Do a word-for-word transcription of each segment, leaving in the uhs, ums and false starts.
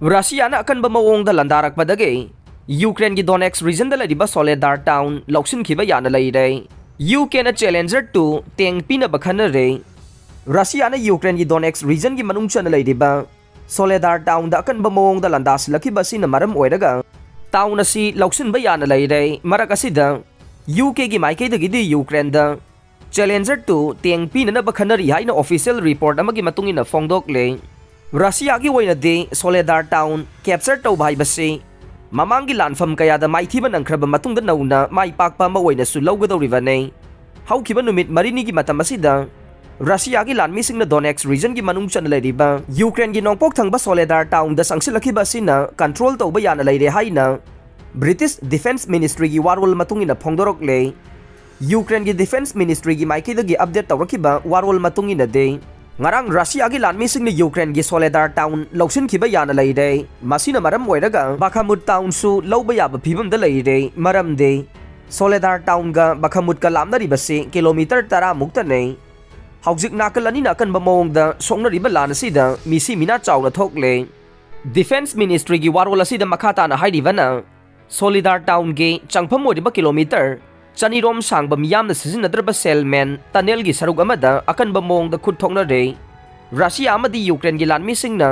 ꯔꯁꯤꯌꯥꯅ ꯑꯀꯟꯕ ꯃꯑꯣꯡꯗ ꯂꯥꯟꯗꯥꯔꯛꯄꯗꯒꯤ ꯌꯨꯀ꯭ꯔꯦꯟꯒꯤ ꯗꯣꯅꯦꯠꯁ ꯔꯤꯖꯟꯗ ꯂꯩꯔꯤꯕ ꯁꯣꯂꯦꯗꯥꯔ ꯇꯥꯎꯟ ꯂꯧꯁꯤꯟꯈꯤꯕ ꯌꯥꯅ ꯂꯩꯔꯦ꯫ ꯌꯨ ꯀꯦꯅ ꯆꯦꯂꯦꯟꯖꯔ ꯇꯨ ꯇꯦꯡ ꯄꯤꯅꯕ ꯈꯟꯅꯔꯦ꯫ ꯔꯁꯤꯌꯥꯅ ꯌꯨꯀ꯭ꯔꯦꯟꯒꯤ ꯗꯣꯅꯦꯠꯁ ꯔꯤꯖꯟꯒꯤ ꯃꯅꯨꯡ ꯆꯟꯅ ꯂꯩꯔꯤꯕ ꯁꯣꯂꯦꯗꯥꯔ ꯇꯥꯎꯟꯗ ꯑꯀꯟꯕ ꯃꯑꯣꯡꯗ ꯂꯥꯟꯗꯥꯁꯤꯜꯂꯛꯈꯤꯕ ꯑꯁꯤꯅ ꯃꯔꯝ ꯑꯣꯏꯔꯒ ꯇꯥꯎꯟ ꯑꯁꯤ ꯂꯧꯁꯤꯟꯕ ꯌꯥꯅ ꯂꯩꯔꯦ꯫ ꯃꯔꯛ ꯑꯁꯤꯗ ꯌꯨ ꯀꯦꯒꯤ ꯃꯥꯏꯀꯩꯗꯒꯤꯗꯤ ꯌꯨꯀ꯭ꯔꯦꯟꯗ ꯆꯦꯂꯦꯟꯖꯔ ꯇꯨ ꯇꯦꯡ ꯄꯤꯅꯅꯕ ꯈꯟꯅꯔꯤ ꯍꯥꯏꯅ ꯑꯣꯐꯤꯁꯤꯌꯦꯜ ꯔꯤꯄꯣꯔꯠ ꯑꯃꯒꯤ ꯃꯇꯨꯡ ꯏꯟꯅ ꯐꯣꯡꯗꯣꯛꯂꯦ꯫ ꯔꯁꯤꯌꯥꯒꯤ ꯑꯣꯏꯅꯗꯤ ꯁꯣꯂꯦꯗꯥꯔ ꯇꯥꯎꯟ ꯀꯦꯞꯆꯔ ꯇꯧꯕ ꯍꯥꯏꯕꯁꯤ ꯃꯃꯥꯡꯒꯤ ꯂꯥꯟꯐꯝ ꯀꯌꯥꯗ ꯃꯥꯏꯊꯤꯕ ꯅꯪꯈ꯭ꯔꯕ ꯃꯇꯨꯡꯗ ꯅꯧꯅ ꯃꯥꯏ ꯄꯥꯛꯄ ꯑꯃ ꯑꯣꯏꯅꯁꯨ ꯂꯧꯒꯗꯧꯔꯤꯕꯅꯤ꯫ ꯍꯧꯈꯤꯕ ꯅꯨꯃꯤꯠ ꯃꯔꯤꯅꯤꯒꯤ ꯃꯇꯝ ꯑꯁꯤꯗ ꯔꯁꯤꯌꯥꯒꯤ ꯂꯥꯟꯃꯤꯁꯤꯡꯅ ꯗꯣꯅꯦꯠꯁ ꯔꯤꯖꯟꯒꯤ ꯃꯅꯨꯡ ꯆꯟꯅ ꯂꯩꯔꯤꯕ ꯌꯨꯀ꯭ꯔꯦꯟꯒꯤ ꯅꯣꯡꯄꯣꯛ ꯊꯪꯕ ꯁꯣꯂꯦꯗꯥꯔ ꯇꯥꯎꯟꯗ ꯆꯪꯁꯤꯜꯂꯛꯈꯤꯕ ꯑꯁꯤꯅ ꯀꯟꯇ꯭ꯔꯣꯜ ꯇꯧꯕ ꯌꯥꯅ ꯂꯩꯔꯦ ꯍꯥꯏꯅ ꯕ꯭ꯔꯤꯇꯤꯁ ꯗꯤꯐꯦꯟꯁ ꯃꯤꯅꯤꯁꯇ꯭ꯔꯤꯒꯤ ꯋꯥꯔꯣꯜ ꯃꯇꯨꯡ ꯏꯟꯅ ꯐꯣꯡꯗꯣꯔꯛꯂꯦ꯫ ꯌꯨꯀ꯭ꯔꯦꯟꯒꯤ ꯗꯤꯐꯦꯟꯁ ꯃꯤꯅꯤꯁꯇ꯭ꯔꯤꯒꯤ ꯃꯥꯏꯀꯩꯗꯒꯤ ꯑꯞꯗꯦꯠ ꯇꯧꯔꯛꯈꯤꯕ ꯋꯥꯔꯣꯜ ꯃꯇꯨꯡ ꯏꯟꯅꯗꯤ, ꯉꯔꯥꯡ ꯔꯁꯤꯌꯥꯒꯤ ꯂꯥꯟꯃꯤꯁꯤꯡꯅ ꯌꯨꯀ꯭ꯔꯦꯟꯒꯤ ꯁꯣꯂꯦꯗꯥꯔ ꯇꯥꯎꯟ ꯂꯧꯁꯤꯟꯈꯤꯕ ꯌꯥꯅ ꯂꯩꯔꯦ꯫ ꯃꯁꯤꯅ ꯃꯔꯝ ꯑꯣꯏꯔꯒ ꯕꯥꯈꯥꯃꯨꯠ ꯇꯥꯎꯟꯁꯨ ꯂꯧꯕ ꯌꯥꯕ ꯐꯤꯕꯝꯗ ꯂꯩꯔꯦ꯫ ꯃꯔꯝꯗꯤ ꯁꯣꯂꯦꯗꯥꯔ ꯇꯥꯎꯟꯒ ꯕꯥꯈꯥꯃꯨꯠꯀ ꯂꯥꯞꯅꯔꯤꯕꯁꯤ ꯀꯤꯂꯣꯃꯤꯇꯔ ꯇꯔꯥ ꯃꯨꯛꯇꯅꯤ꯫ ꯍꯧꯖꯤꯛ ꯅꯥꯀꯜ ꯑꯅꯤꯅ ꯑꯀꯟꯕ ꯃꯑꯣꯡꯗ ꯁꯣꯛꯅꯔꯤꯕ ꯂꯥꯟ ꯑꯁꯤꯗ ꯃꯤꯁꯤ ꯃꯤꯅꯥ ꯆꯥꯎꯅ ꯊꯣꯛꯂꯦ꯫ ꯗꯤꯐꯦꯟꯁ ꯃꯤꯅꯤꯁꯇ꯭ꯔꯤꯒꯤ ꯋꯥꯔꯣꯜ ꯑꯁꯤꯗ ꯃꯈꯥ ꯇꯥꯅ ꯍꯥꯏꯔꯤꯕꯅ, ꯁꯣꯂꯤꯗꯥꯔ ꯇꯥꯎꯟꯒꯤ ꯆꯪꯐꯝ ꯑꯣꯏꯔꯤꯕ ꯀꯤꯂꯣꯃꯤꯇꯔ ꯆꯅꯤꯔꯣꯝ ꯁꯥꯡꯕ ꯃꯤꯌꯥꯝꯅ ꯁꯤꯖꯤꯟꯅꯗ꯭ꯔꯕ ꯁꯦꯜꯃꯦꯟ ꯇꯅꯦꯜꯒꯤ ꯁꯔꯨꯛ ꯑꯃꯗ ꯑꯀꯟꯕ ꯃꯑꯣꯡꯗ ꯈꯨꯠ ꯊꯣꯛꯅꯔꯦ꯫ ꯔꯁꯤꯌꯥ ꯑꯃꯗꯤ ꯌꯨꯀ꯭ꯔꯦꯟꯒꯤ ꯂꯥꯟꯃꯤꯁꯤꯡꯅ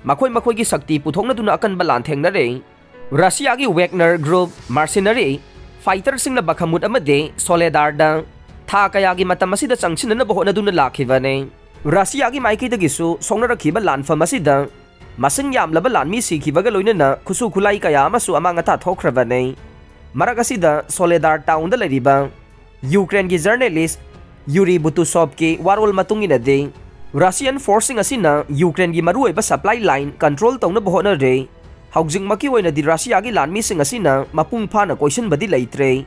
ꯃꯈꯣꯏ ꯃꯈꯣꯏꯒꯤ ꯁꯛꯇꯤ ꯄꯨꯊꯣꯛꯅꯗꯨꯅ ꯑꯀꯟꯕ ꯂꯥꯟꯊꯦꯡꯅꯔꯦ꯫ ꯔꯁꯤꯌꯥꯒꯤ ꯋꯦꯒꯅꯔ ꯒ꯭ꯔꯨꯞ ꯃꯥꯔꯁꯤꯅꯔꯤ ꯐꯥꯏꯇꯔꯁꯤꯡꯅ ꯕꯈꯃꯨꯠ ꯑꯃꯗꯤ ꯁꯣꯂꯦꯗꯥꯔꯗ ꯊꯥ ꯀꯌꯥꯒꯤ ꯃꯇꯝ ꯑꯁꯤꯗ ꯆꯪꯁꯤꯟꯅꯅꯕ ꯍꯣꯠꯅꯗꯨꯅ ꯂꯥꯛꯈꯤꯕꯅꯤ꯫ ꯔꯁꯤꯌꯥꯒꯤ ꯃꯥꯏꯀꯩꯗꯒꯤꯁꯨ ꯁꯣꯛꯅꯔꯛꯈꯤꯕ ꯂꯥꯟꯐꯝ ꯑꯁꯤꯗ ꯃꯁꯤꯡ ꯌꯥꯝꯂꯕ ꯂꯥꯟꯃꯤ ꯁꯤꯈꯤꯕꯒ ꯂꯣꯏꯅꯅ ꯈꯨꯠꯁꯨ ꯈꯨꯠꯂꯥꯏ ꯀꯌꯥ ꯑꯃꯁꯨ ꯑꯃꯥꯡ ꯑꯇꯥ ꯊꯣꯛꯈ꯭ꯔꯕꯅꯤ꯫ ꯃꯔꯛ ꯑꯁꯤꯗ ꯁꯣꯂꯦꯗꯥꯔ ꯇꯥꯎꯟꯗ ꯂꯩꯔꯤꯕ ꯌꯨꯀ꯭ꯔꯦꯟꯒꯤ ꯖꯔꯅꯦꯂꯤꯁ ꯌꯨꯔꯤ ꯕꯨꯇꯨꯁꯣꯞꯀꯤ ꯋꯥꯔꯣꯜ ꯃꯇꯨꯡ ꯏꯟꯅꯗꯤ, ꯔꯁꯤꯌꯟ ꯐꯣꯔꯁꯁꯤꯡ ꯑꯁꯤꯅ ꯌꯨꯀ꯭ꯔꯦꯟꯒꯤ ꯃꯔꯨꯑꯣꯏꯕ ꯁꯄ꯭ꯂꯥꯏ ꯂꯥꯏꯟ ꯀꯟꯇ꯭ꯔꯣꯜ ꯇꯧꯅꯕ ꯍꯣꯠꯅꯔꯦ꯫ ꯍꯧꯖꯤꯛꯃꯛꯀꯤ ꯑꯣꯏꯅꯗꯤ ꯔꯁꯤꯌꯥꯒꯤ ꯂꯥꯟꯃꯤꯁꯤꯡ ꯑꯁꯤꯅ ꯃꯄꯨꯡ ꯐꯥꯅ ꯀꯣꯏꯁꯤꯟꯕꯗꯤ ꯂꯩꯇ꯭ꯔꯦ꯫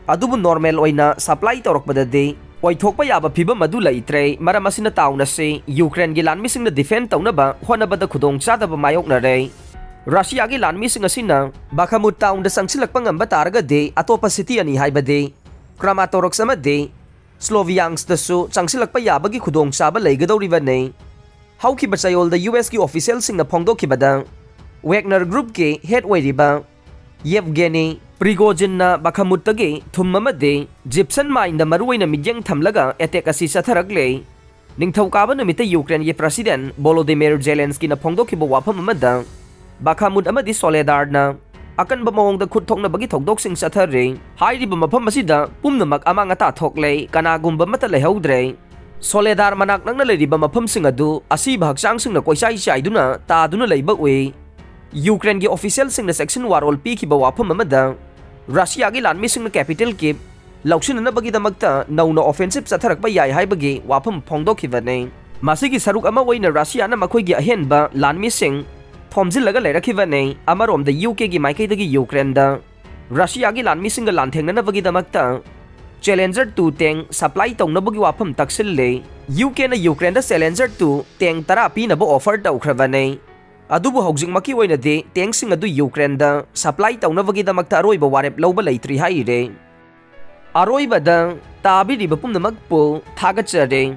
ꯑꯗꯨꯕꯨ ꯅꯣꯔꯃꯦꯜ ꯑꯣꯏꯅ ꯁꯄ꯭ꯂꯥꯏ ꯇꯧꯔꯛꯄꯗꯗꯤ ꯑꯣꯏꯊꯣꯛꯄ ꯌꯥꯕ ꯐꯤꯕꯝ ꯑꯗꯨ ꯂꯩꯇ꯭ꯔꯦ꯫ ꯃꯔꯝ ꯑꯁꯤꯅ ꯇꯥꯎꯟ ꯑꯁꯤ ꯌꯨꯀ꯭ꯔꯦꯟꯒꯤ ꯂꯥꯟꯃꯤꯁꯤꯡꯅ ꯗꯤꯐꯦꯟ ꯇꯧꯅꯕ ꯍꯣꯠꯅꯕꯗ ꯈꯨꯗꯣꯡꯆꯥꯗꯕ ꯃꯥꯌꯣꯛꯅꯔꯦ꯫ ꯔꯁꯤꯌꯥꯒꯤ ꯂꯥꯟꯃꯤꯁꯤꯡ ꯑꯁꯤꯅ ꯕꯥꯈꯃꯨꯠ ꯇꯥꯎꯟꯗ ꯆꯪꯁꯤꯜꯂꯛꯄ ꯉꯝꯕ ꯇꯥꯔꯒꯗꯤ ꯑꯇꯣꯞꯄ ꯁꯤꯇꯤ ꯑꯅꯤ ꯍꯥꯏꯕꯗꯤ ꯀ꯭ꯔꯥꯃꯥꯇꯣꯔꯛꯁ ꯑꯃꯗꯤ ꯁ꯭ꯂꯣꯚꯤꯌꯥꯟꯁꯇꯁꯨ ꯆꯪꯁꯤꯜꯂꯛꯄ ꯌꯥꯕꯒꯤ ꯈꯨꯗꯣꯡꯆꯥꯕ ꯂꯩꯒꯗꯧꯔꯤꯕꯅꯤ꯫ ꯍꯧꯈꯤꯕ ꯆꯌꯣꯜꯗ ꯌꯨ ꯑꯦꯁꯀꯤ ꯑꯣꯐꯤꯁꯤꯌꯦꯜꯁꯤꯡꯅ ꯐꯣꯡꯗꯣꯛꯈꯤꯕꯗ, ꯋꯦꯒꯅꯔ ꯒ꯭ꯔꯨꯞꯀꯤ ꯍꯦꯗ ꯑꯣꯏꯔꯤꯕ ꯌꯦꯚꯒꯦꯅꯤ ꯄ꯭ꯔꯤꯒꯣꯖꯤꯟꯅ ꯕꯥꯈꯃꯨꯠꯇꯒꯤ ꯊꯨꯝ ꯑꯃꯗꯤ ꯖꯤꯞꯁꯟ ꯃꯥꯏꯟꯗ ꯃꯔꯨꯑꯣꯏꯅ ꯃꯤꯠꯌꯦꯡ ꯊꯝꯂꯒ ꯑꯦꯇꯦꯛ ꯑꯁꯤ ꯆꯠꯊꯔꯛꯂꯦ꯫ ꯅꯤꯡꯊꯧꯀꯥꯕ ꯅꯨꯃꯤꯠꯇ ꯌꯨꯀ꯭ꯔꯦꯟꯒꯤ ꯄ꯭ꯔꯁꯤꯗꯦꯟ ꯚꯣꯂꯣꯗꯤꯃꯤꯔ ꯖꯦꯂꯦꯟꯁꯀꯤꯅ ꯐꯣꯡꯗꯣꯛꯈꯤꯕ ꯋꯥꯐꯝ ꯑꯃꯗ, ꯕꯥꯈꯥꯃꯨꯠ ꯑꯃꯗꯤ ꯁꯣꯂꯦꯗꯥꯔꯅ ꯑꯀꯟꯕ ꯃꯑꯣꯡꯗ ꯈꯨꯠ ꯊꯣꯛꯅꯕꯒꯤ ꯊꯧꯗꯣꯛꯁꯤꯡ ꯆꯠꯊꯔꯤ꯫ ꯍꯥꯏꯔꯤꯕ ꯃꯐꯝ ꯑꯁꯤꯗ ꯄꯨꯝꯅꯃꯛ ꯑꯃꯥꯡ ꯑꯇꯥ ꯊꯣꯛꯂꯦ, ꯀꯅꯥꯒꯨꯝꯕ ꯑꯃꯠꯇ ꯂꯩꯍꯧꯗ꯭ꯔꯦ꯫ ꯁꯣꯂꯦꯗꯥꯔ ꯃꯅꯥꯛ ꯅꯛꯅ ꯂꯩꯔꯤꯕ ꯃꯐꯝꯁꯤꯡ ꯑꯗꯨ ꯑꯁꯤꯕ ꯍꯛꯆꯥꯡꯁꯤꯡꯅ ꯀꯣꯏꯆꯥꯏ ꯆꯥꯏꯗꯨꯅ ꯇꯥꯗꯨꯅ ꯂꯩꯕ ꯎꯏ꯫ ꯌꯨꯀ꯭ꯔꯦꯟꯒꯤ ꯑꯣꯐꯤꯁꯤꯌꯦꯜꯁꯤꯡꯅ ꯆꯦꯛꯁꯤꯟ ꯋꯥꯔꯣꯜ ꯄꯤꯈꯤꯕ ꯋꯥꯐꯝ ꯑꯃꯗ, ꯔꯁꯤꯌꯥꯒꯤ ꯂꯥꯟꯃꯤꯁꯤꯡꯅ ꯀꯦꯄꯤꯇꯦꯜ ꯀꯤꯞ ꯂꯧꯁꯤꯟꯅꯅꯕꯒꯤꯗꯃꯛꯇ ꯅꯧꯅ ꯑꯣꯐꯦꯟꯁꯤꯞ ꯆꯠꯊꯔꯛꯄ ꯌꯥꯏ ꯍꯥꯏꯕꯒꯤ ꯋꯥꯐꯝ ꯐꯣꯡꯗꯣꯛꯈꯤꯕꯅꯤ꯫ ꯃꯁꯤꯒꯤ ꯁꯔꯨꯛ ꯑꯃ ꯑꯣꯏꯅ ꯔꯁꯤꯌꯥꯅ ꯃꯈꯣꯏꯒꯤ ꯑꯍꯦꯟꯕ ꯂꯥꯟꯃꯤꯁꯤꯡ ꯊꯣꯝꯖꯤꯜꯂꯒ ꯂꯩꯔꯛꯈꯤꯕꯅꯤ꯫ ꯑꯃꯔꯣꯝꯗ, ꯌꯨ ꯀꯦꯒꯤ ꯃꯥꯏꯀꯩꯗꯒꯤ ꯌꯨꯀ꯭ꯔꯦꯟꯗ ꯔꯁꯤꯌꯥꯒꯤ ꯂꯥꯟꯃꯤꯁꯤꯡꯒ ꯂꯥꯟꯊꯦꯡꯅꯅꯕꯒꯤꯗꯃꯛꯇ ꯆꯦꯂꯦꯟꯖꯔ ꯇꯨ ꯇꯦꯡ ꯁꯄ꯭ꯂꯥꯏ ꯇꯧꯅꯕꯒꯤ ꯋꯥꯐꯝ ꯇꯛꯁꯤꯜꯂꯤ꯫ ꯌꯨ ꯀꯦꯅ ꯌꯨꯀ꯭ꯔꯦꯟꯗ ꯆꯦꯂꯦꯟꯖꯔ ꯇꯨ ꯇꯦꯡ ꯇꯔꯥ ꯄꯤꯅꯕ ꯑꯣꯐꯔ ꯇꯧꯈ꯭ꯔꯕꯅꯤ꯫ ꯑꯗꯨꯕꯨ ꯍꯧꯖꯤꯛꯃꯛꯀꯤ ꯑꯣꯏꯅꯗꯤ ꯇꯦꯡꯁꯤꯡ ꯑꯗꯨ ꯌꯨꯀ꯭ꯔꯦꯟꯗ ꯁꯄ꯭ꯂꯥꯏ ꯇꯧꯅꯕꯒꯤꯗꯃꯛꯇ ꯑꯔꯣꯏꯕ ꯋꯥꯔꯦꯞ ꯂꯧꯕ ꯂꯩꯇ꯭ꯔꯤ ꯍꯥꯏꯔꯦ꯫ ꯑꯔꯣꯏꯕꯗ, ꯇꯥꯕꯤꯔꯤꯕ ꯄꯨꯝꯅꯃꯛꯄꯨ ꯊꯥꯒꯠꯆꯔꯤ꯫